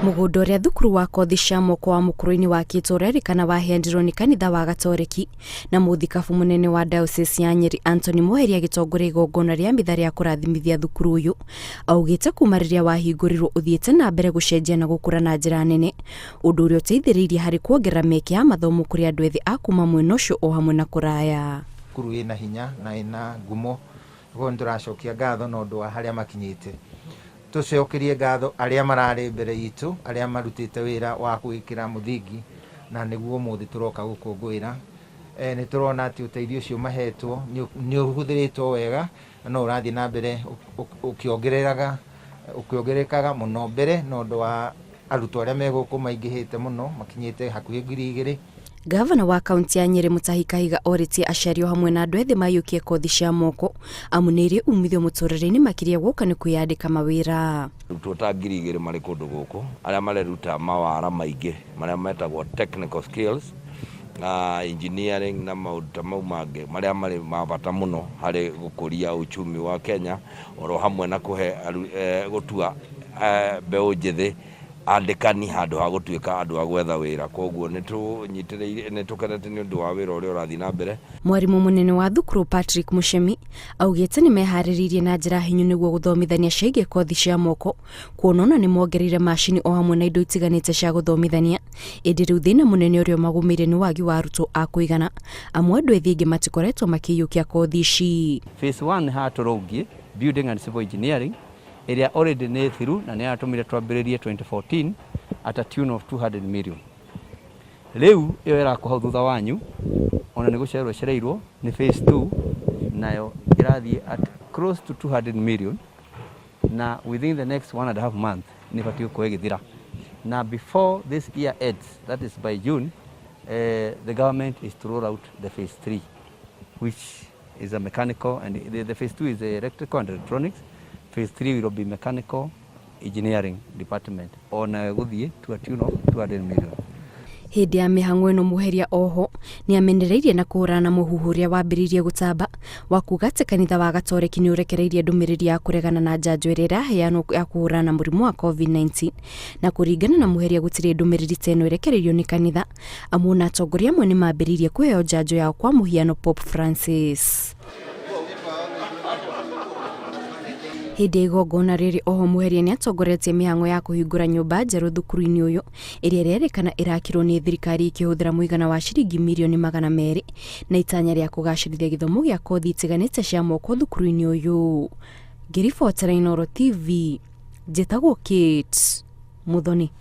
Mũgũnda ũrĩa thukuru wa kothi cia moko wa Mũkũrũ-inĩ wakĩtwo ũrerĩkana waheanirwo nĩ kanitha wa Gatoreki na mũthikabu mũnene wa Diocese ya Nyeri Anthony Muheria agĩtongoria igongona rĩa mitha rĩa kũrathimithia thukuru ũyũ. Augĩte kuma rĩrĩa wahingũrirwo ũthiĩte na mbere gũcenjia na gũkũra na njĩra nene, ũndũ ũrĩa ũteithĩrĩirie harĩ kuongerera mĩeke ya mathomo kũrĩ andũ ethĩ a kuma mwena ũcio o hamwe na kũraya. Thukuru ĩna hinya na ĩna ngumo, koguo nĩ tũracokia ngatho na ũndũ wa harĩa makinyĩte. Tũcokerie ngatho arĩa mararĩ mbere itũ, arĩa marutĩte wĩra wa gwĩkĩra mũthingi, na nĩguo ũmũthĩ tũroka gũkũngũĩra. Nĩ tũrona atĩ ũteithio ũcio mahetwo nĩ ũhũthĩrĩtwo wega na no ũrathiĩ na mbere ũkĩongereraga ũkĩongererekaga mũno mbere na ũndũ wa arutwo arĩa me gũkũ maingĩhĩte mũno makinyĩte hakuhĩ 2000. Gavana wa kaunti ya Nyeri Mutahi Kahiga orĩtie aciari o hamwe na andũ ethĩ maiyũkie kothi cia moko amu nĩ irĩ umithio mũtũrĩre-inĩ makĩria guoka nĩ kwĩyandĩka mawĩra. Arutwo ta 2000 marĩ kũndũ gũkũ arĩa mareruta mawara maingĩ marĩa metagwo technical skills na engineering na maũndũ ta mau mangĩ marĩa marĩ ma bata mũno harĩ gũkũria uchumi wa Kenya oro hamwe na kũhe gũtua mbeũ njĩthĩ andĩkani handũ ha gũtuĩka andũ a gwetha wĩra. Koguo nĩ tũnyitĩrĩire, nĩ tũkenete nĩ ũndũ wa wĩra ũrĩa ũrathiĩ na mbere. Mwarimũ mũnene wa thukuru Patrick Muchemi augĩte nĩ meharĩrĩirie na njĩra hinyu nĩguo gũthomithania ciĩgiĩ kothi cia moko kuona ona nĩ mongereire macini o hamwe na indo itiganĩte cia gũthomithania, ĩndĩ rĩu thĩna mũnene ũrĩa ũmagũmĩire nĩ wagi wa arutwo a kũigana amu andũ ethĩ aingĩ matikoretwo makĩiyũkia kothi ici. Phase 1 haha tũrũngiĩ building and civil engineering ĩrĩa already nĩ thiru na nĩ yatũmire twambĩrĩrie 2014 at a tune of 200 million. Rĩu ĩyo ĩrakwo hau thutha wanyu ona nĩ gũcererwo ĩcereirwo nĩ phase 2 nayo ĩrathiĩ at close to 200 million na within the next 1.5 month nĩ ĩbatiĩ gũkorwo ĩgĩthira. Na before this year ends, that is by June, the government is to roll out the phase 3, which is a mechanical, and the phase 2 is electrical and electronics. Phase 3 will be mechanical engineering department ona gũthiĩ to a tune of 200 million. Hĩndĩ ya mĩhang'o ĩno Muheria oho nĩ amenereirie na kũhũrana na mũhuhu ũrĩa wambĩrĩirie gũtamba wa kuga atĩ kanitha wa Gatoreki nĩ ũrekereirie ndũmĩrĩri ya kũregana na njanjo ĩrĩa ĩraheanwo ya kũhũrana na mũrimũ wa COVID-19, na kũringana na Muheria gũtirĩ ndũmĩrĩri ta ĩno ĩrekereirio nĩ kanitha amu ona atongoria amwe nĩ mambĩrĩirie kũheo njanjo yao kwa mũhiano Pope Francis. Hĩndĩ ya igongona rĩrĩ oho Muheria nĩ atongoretie mĩhang'o ya kũhingũra nyũmba njerũ thukuru-inĩ ũyũ ĩrĩa ĩrerĩkana ĩrakirwo nĩ thirikari ĩkĩhũthĩra mũigana wa ciringi mirioni 200 na itanya rĩa kũgacĩrithia gĩthomo gĩa kothi itiganĩte cia moko thukuru-inĩ ũyũ. Ngĩribotera Inooro TV, njĩtagwo Kate Muthoni.